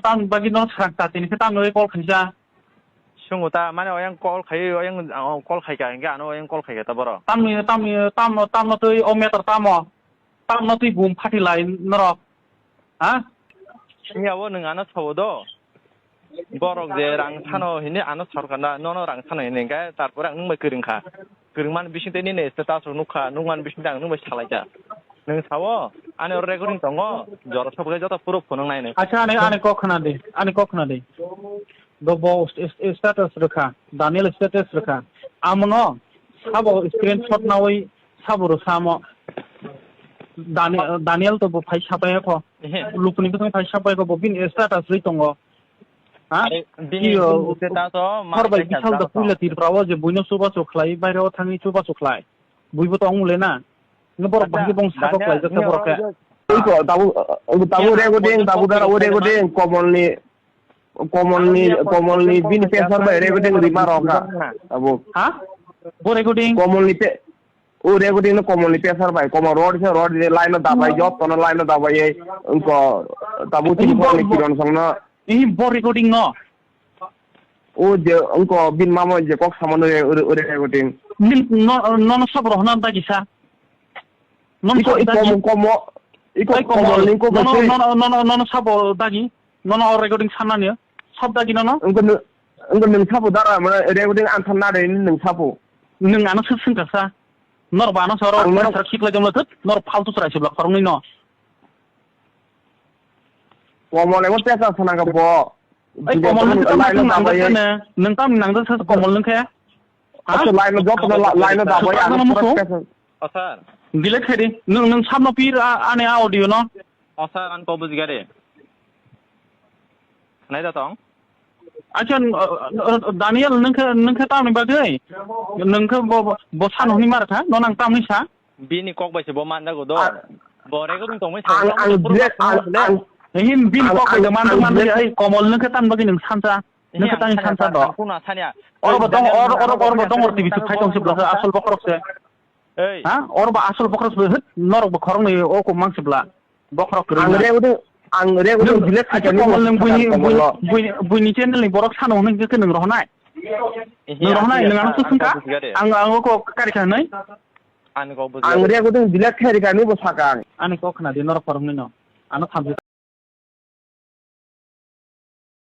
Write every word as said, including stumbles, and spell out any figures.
Tam bagwi no srang ta tini khe tam no call khaisa. Sungo ta, mane oyang call khai, oyang, oh, call khai ka, hingke ano oyang call khai ka ta boro. Tamni, tamni, tam, tamno twi o meter tamo. Tamno twi bum phati lai norok. Ha? Hingke abo nwng ano sabo do. Borok je rang sano hini ano sorkar na, nono rang sano hini hingke, tarpore ang nwng bai kwrwng kha. Kwrwng mani bising tei nini status rok nukha, nukmani bising tei ang nwng bai salai kha. Nwng sao, ani oro recording tongo, jora sobo khe joto proof phunuk nai nai. Acha, ani, ani kok khna di, ani kok khna di. Do bo st-, st-, status rwkha, Daniel status rwkha. Amono sabo screenshot nawi sabo rwkha amo. Dani-, Daniel to bo phai sapai kho. Ehe. Lukuni bwsang phai sapai kho, bo bini status rwi tongo. Ha? Are, bini Iyo, status o ma hor bai kaisa bisal da jaro puila tong. Tripura o je buino chubachu khlai, baire o thangwi chubachu khlai. Buibo to ongmole na. Nw borok Acha, bahai bong sabo Daniel, khlai jasa nini borok khe. Oro Iko, tabu, tabu Iya, recording, tabu dara, o recording, recording, Komolni, Komolni, Komolni bini pesar bai recording rima rok ha. Tabu. Ha? Bo recording? Komolni pe, o recording no Komolni pesar bai, Komol road se road ni line no dabai, jot kono line no dabai, engko tabu Ini tini bo, ni bo, kiron song no. Ini bo recording no? O je engko bin mamo je kok samano re, ore, ore recording. Nin no, no, no sabo rohna da kisa. Nono iko, sabo iko dagi? Komo, iko Ai, komo, komo, ni ko nono, bese. Nono, nono, nono sabo dagi? Nono o recording sanani? Sab dagi nono? Engko nung, engko nung sabo dara, mane recording ang thanna de nung sabo. Nung ano sir sing kasa. Nor ba ano soro, Ang nor nor sar khiklai jomlo thut, nor faltu chwrai sibla khoroknwi no. Komo le mo tesa sana ka bo. Ai, Komol nung tam line nang dabai. Nung tam nang sa Komol nung khe? Ha? Acha, line no joto no la-, line no dabai, ano musu. O sir. Delete khe di. Nung, nung samno pir a-, ani audio no. O sir, ang ko bujigare. Nai da tong. Acha, n-, n-, Daniel, nung khe, nung khe tamni bagwi? Nung khe bo, bo, bo sano hwnwi mar kha? No nang tamni sa? Bini kok bai se bo manjago do. A-, Bo recording tongmani ang, ang, ang, ang, Him bini ang, kok bai ang, man, ang, man, ang, ai, Komol nung khe tamni bagwi nung sansa. Nung khe tang sansa do. Oro bo dong, oro, oro, oro bo dong, oro T V suk khai tong sibla, asol bokhorok se. Ei. Ha? Oro bo asol bokhorok se, hit, norok bo khoroknwi o ko mang sibla. Bokhorok kwrwng. Ang re udu, ang re udu delete khai kani Komol nung buini, buini, buini channel ni borok sano hwnwi khe nung rohonai. Nung rohonai, nung ano kusung kha. Ang, ang o ko kari kha nai. Ang re udu delete khai kani bo sakang. Ani kok khna di norok khoroknwi no. Ano thamchi